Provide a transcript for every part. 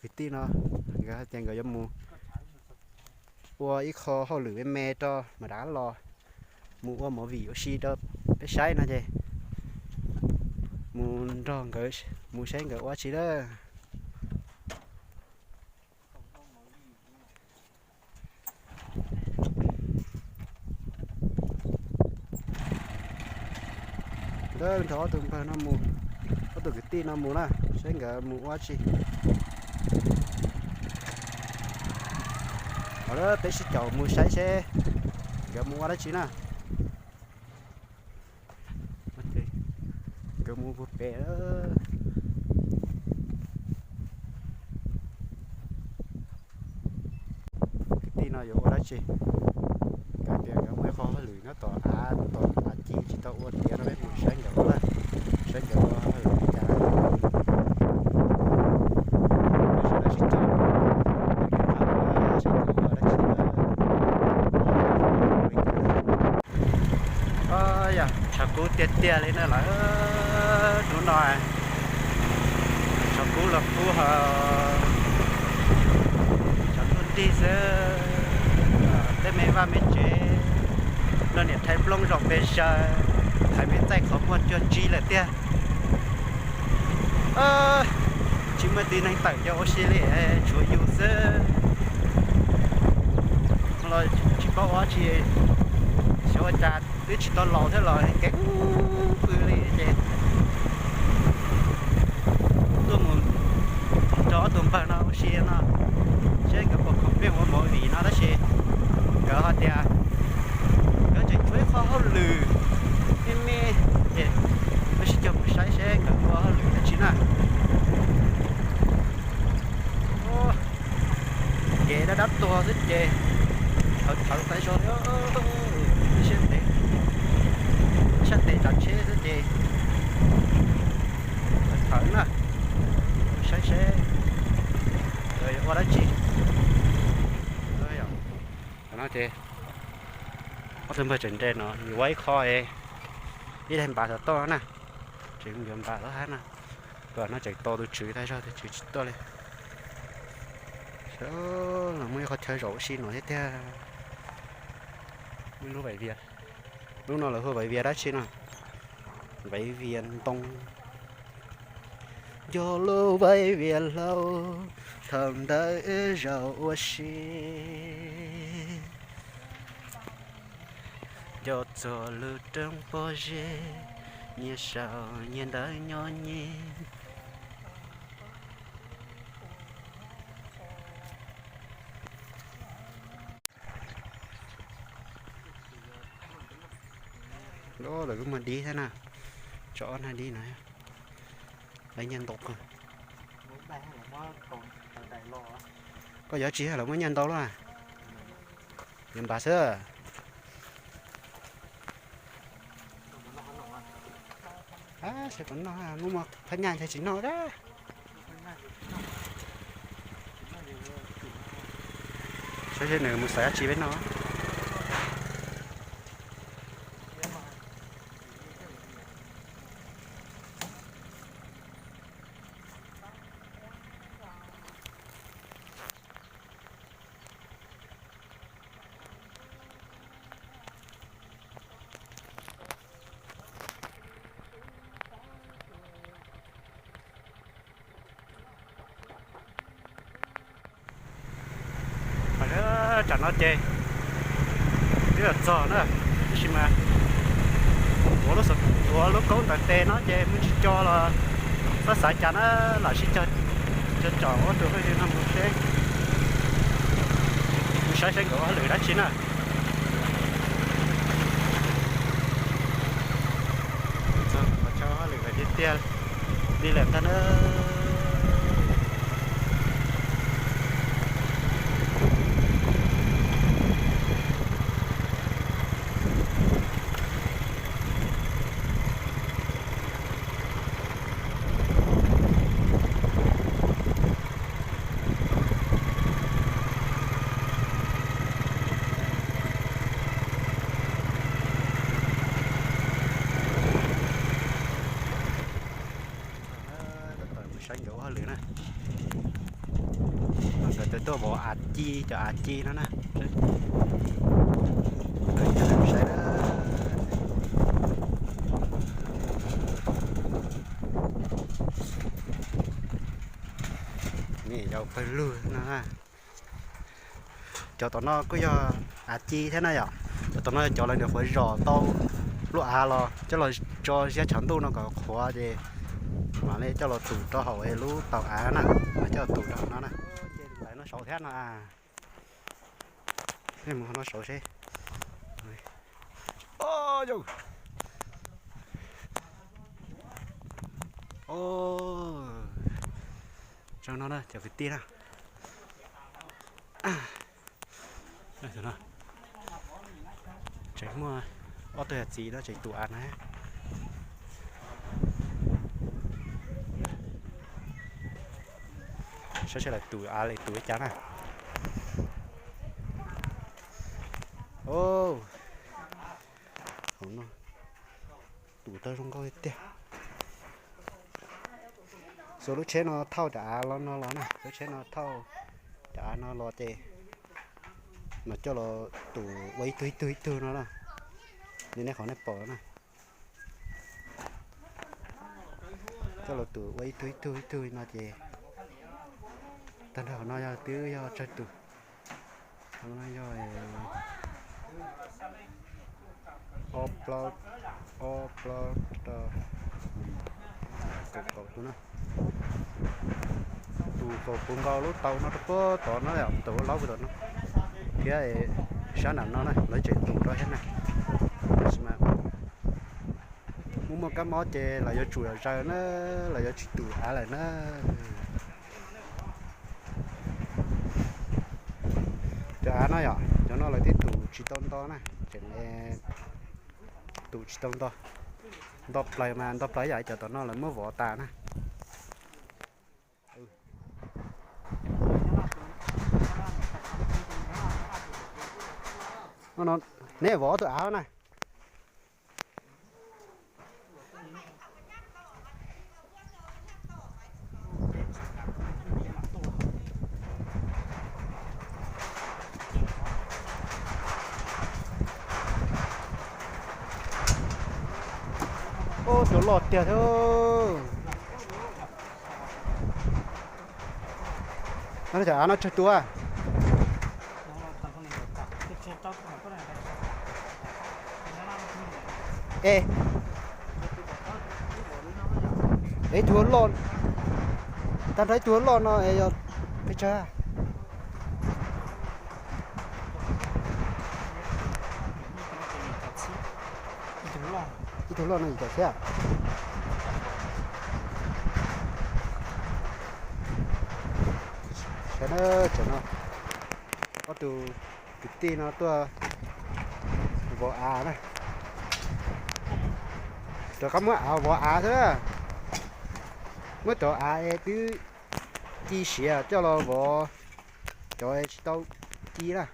Kwv tij no nkawd hais tias nkawd yuav mus ua ib qho hauj lwm me me rau mam dav los mus ua movie ua si rau peb saib no ces mus nrog nkawd mus saib nkawd ua tsi lawm. Lawv nrog ob tug npawg no mus, ob tug kwv tij no mus na, saib nkawd mus ua tsi. Hos lawv peb sib caum mus saib seb nkawd mus ua dab tsi na. Nkawd mus puag pem. Kwv tij no yuav ua dab tsi? Nkawd tias nkawd muaj ib qho hauj lwm nyob tom av, tom av ci tsis tau ua tiav no, peb mus saib nkawd ua, saib nkawd ua hauj lwm li cas. Sib caum, saib nkawd ua dab tsi. Yog tshav kub tiag tiag li na lawm hnub no. Tshav kub los kub ho, tshav kub nrig xwb. Tej me vaj me tsev, no niam rhais nplooj zaum pes zaws, hais me txaij qhov muag cuag ntsis lawm tiag. Tsis muaj tib neeg tawm coj ua si li, tshuav yus xwb. Los tsis paub ua tsi, xyov ua cas twb tsis tau laus thiab los keev pw li ces tuaj mus nrog ob tug npawg no ua si no, seb nkawd puas khoom peb ua movie no tab sis nkawd ho tias nkawd tseem tshuav ib qho hauj lwm me me ces peb sib cog mus saib seb nkawd ua hauj lwm dab tsi na. Ces dab dab tuag xwb ces thawv thawv tas zog li, siab ntev, siab ntev tsav tsheb xwb ces thawv thawv na, saib seb nkawd yuav ua dab tsi. Qhov no ces ob tug npawg tseem nres no, yuav ua ib qho es ib daig npav tom toj na, tseem yuav npav tom hab na. Tom no tseem tos tus tswv tas zog, tus tswv tsis tuaj li. Sawv los muaj ib qho chaw zaum ua si no thiab tiag. Muaj lub vais vias, lub no lawv hu vais vias dab tsi no? Vais vias ntoo. Nco lub vais vias hlau, thaum ntawd wb zaum ua si. Nco txog lub roob pob zeb, nyias saum nyias ntawv nyob nyem. Lawv kuj muag dib thiab na, tso ob nag dib no. Lawv nyiaj ntau kawg. Koj yuav tsis lawv muab nyiaj ntau luaj? Yuav npav xwb. Seb puas noj, hnub muaj phab nyaj ntshe tsis noj dab. Saib seb nws mus xaiv dab tsi peb noj. Tsam no ces twb yuav txog na, tab sis mas tuav lub kaub ntawm tes no ces mus tsis co los xav xav cas na, lam sib cog tsom ob tug phooj ywg no mus seb, mus saib seb nkawd ua hauj lwm dab tsi na. Txog qhov chaw hauj lwm lawm tiag tiag li lawm ntag na. Tab tom mus saib nkawd ua hauj lwm na. Nkawd tuaj vov av ci, cov av ci no na. Saib, me nyuam yaus pawg lug no na. Cov tom no kuj yog av ci thiab na yom. Cov tom no cov lawv niam fuav zom tau lub av los coj los tso ziab tshav ntuj no kom qhuav ces mam li coj los tus rau hauv lub taus av na, coj los tus rau hauv no na. Ces lawv no saud thiab no. Mus no saud seb. Zoo no na cov kwv tij na. Tseem muaj ob tug yawm txiv no tseem tus av na. Saib seb lawv tus av li tus li cas na. Hauv no tus tau zoo nkauj tiag. Xuas lub tsheb no thauj cov av los no los na, lub tsheb no thauj cov av no los ces mas coj los tus ua ib tug ib tug ib tug no na. Li nej qhov nej pom na, coj los tus ua ib tug ib tug ib tug no ces tag nrho hauv no yog twb yog tsawg tus. Hauv no yog ob plaub, ob plaub, kaum tus na. Tus kaum tus nkaus lub tau no rau puag tod no, tus laub puag tom no thiab. Sab nram no na lawv tseem tus rau thiab na. Muaj muaj kab mob ces lawv yuav tsum zaws na, lawv yuav tsis tus av lawm na. Cov av no yom, cov no lawv twb tus tsis tau nto na, tseem tus tsis tau nto. Nto plaws mas nto plaws yam cov tom no lawv muab vov tas na. Neb vov ob tug av na. Ub, cua loj tiag thiab. Cov av no tsawg tus? E, ib tug loj, tag nrho ib tug loj no es yog pes tsawg? Ib tug loj no yim caum txhiab. Saib na, tam no ob tug kwv tij no tuaj vov av na. Rov qab muab av vov av xwb na. Muab cov av es twb ci siav coj los vov cov tsis tau ci na.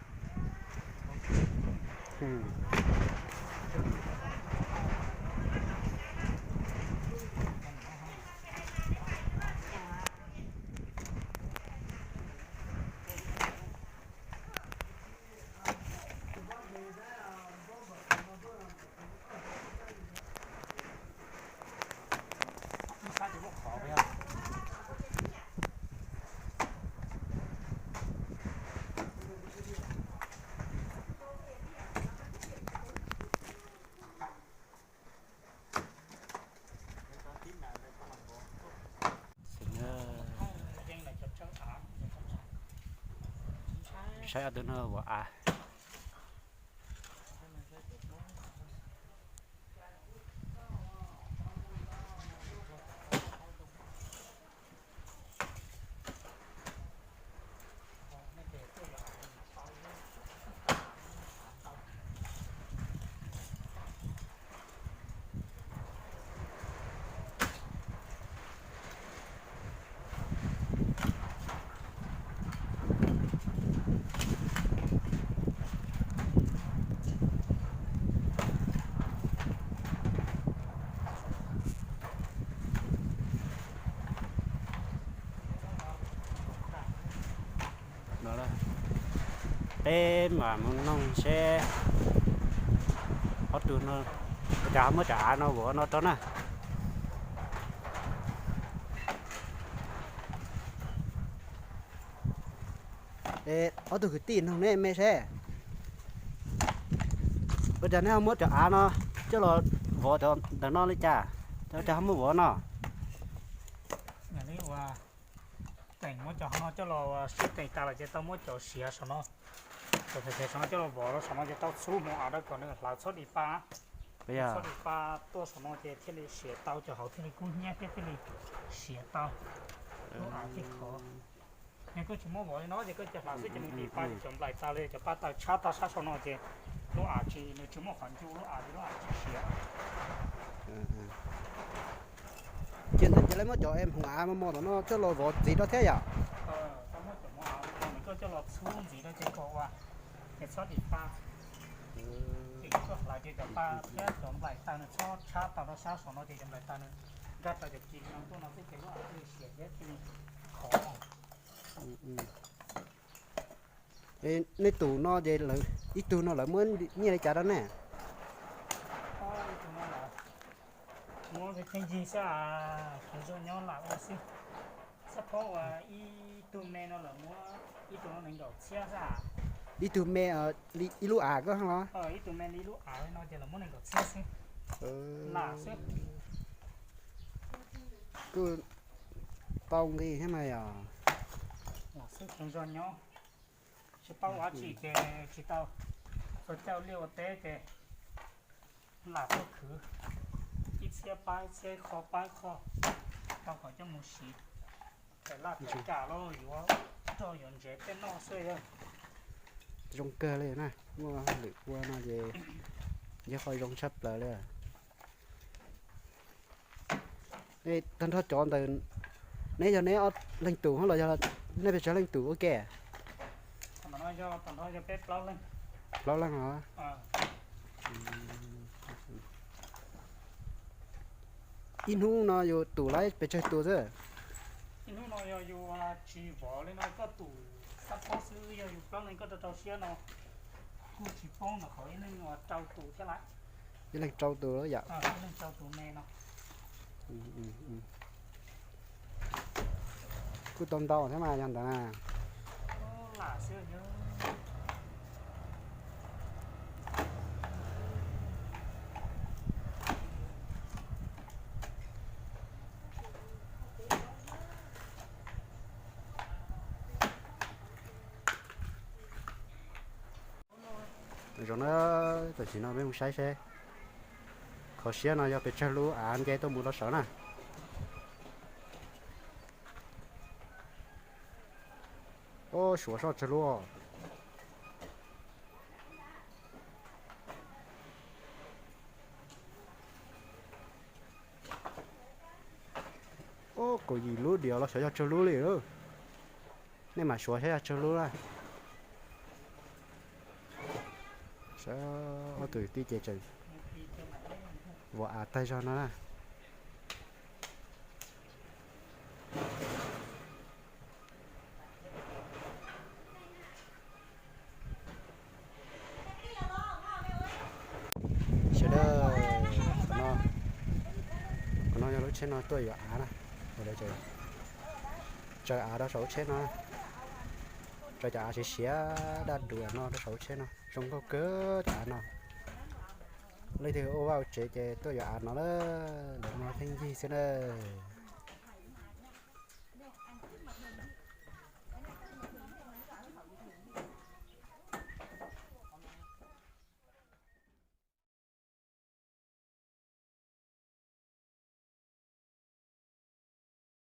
Saib ob tug no vov av. Peb mam mus noog seb ob tug no, ua cas ho muab cov av no vov no rau na. Es ob tug kwv tij, noog neb me seb, ua cas neb ho muab cov av no coj los vov ntawm no li cas? Ua cas ho muab vov no? Teem muab cov no coj los siav, teem tas lawm ces tau muab cov siav saum no, cov siav saum no coj los vov rau saum no ces tau txhub hmoov av rau kom nws hlawv txhob dim pa. Txhob dim pa tuaj saum no ces thiaj li siav tau, cov hauv thiaj li kub hnyiab thiab thiaj li siav tau. Lub av thiaj khov. Yog koj tsis muab vov li no ces koj cia hlawv xwb ces nws dim pa ces cov nplaim taws li, cov pa taws tshab tau sab saum no ces lub av tsis, nws tsis muaj qhov ncu lub av ces lub av tsis siav. Ces ntawm ces lawv muab cov hmoov av mos mos tom no coj los vov ntxiv rau thiab yom? Koj muab cov hmoov av mos mos no koj coj los txhub ntxiv rau ces kom ua, ces txhob dim pa. Ces koj hlawv ces cov pa thiab cov nplaim taws nws txhob tshab tau rau sab saum no ces cov nplaim taws nws nkag rau cov ci no tuaj no xwb ces lub av thiaj li siav thiab thiaj li khov. Nej tus no ces ib tug no lawv muab nyiaj li cas rau nej? Muab pheej yig xwb, kuv zog nyob lam ua xwb. Xab phob uas ib tug me no lawv muab ib tug no nees nkaum txhiab xwb. Ib tug me li ib lub av koj los? Ib tug me li ib lub av no ces lawv muab nees nkaum txhiab xwb. Lam xwb. Kuj tau nqi thiab mas yog. Lam xwb, kuv zog nyob. Tsis paub ua tsi ces tsis tau, txog caij ua liaj ua teb ces lam tuaj khwv ib txhiab pab ib txhiab, kho pab kho, tau kom coj mus siv. Txawm laj txawm kam los yuav roj yuav ntsev tej noj xwb. Zoo kawg li na, muaj lwm ua no ces yog qhov zoo tshaj plaws li. Tag nrho cov ntawd neb yog neb ob leeg tus los yog nej pes tsawg leej tus ua ke? Plaub leeg os. Ib hnub no yus tus lawm pes tsawg tus xwb? Ib hnub no yog yus tsis vov li no koj tus xab phob xwb yog yus plaub leeg koj rau rau siab no kuj tsis poob ntawm qhov ib leeg rau tus thiab lawm. Ib leeg rau tus yom? Ib leeg rau tus me no. Kuj tau ntau thiab mas yog ntawd na. Zoo na, tam sim no peb mus saib seb qhov siab no yog pes tsawg lub av nce tuaj mus rau saud na. Suav soj tsawg lub. Kaum yim lub diam los xyov yog tsawg lub li. Nej mam suav saib yog tsawg lub na. Saib ob tug tij ces tseem vov av tag zog no na. Sawv daws, qhov no yog lub tsheb no tuaj yuav av na. Tsaws av rau saum lub tsheb no, tsaws cov av siav siav daj duas no rau saum lub tsheb no, zoo nkauj kawg cov av no. Leej twg ua vaj ua tsev ces tuaj yuav av no lawm, lawv muag pheej yig xwb na.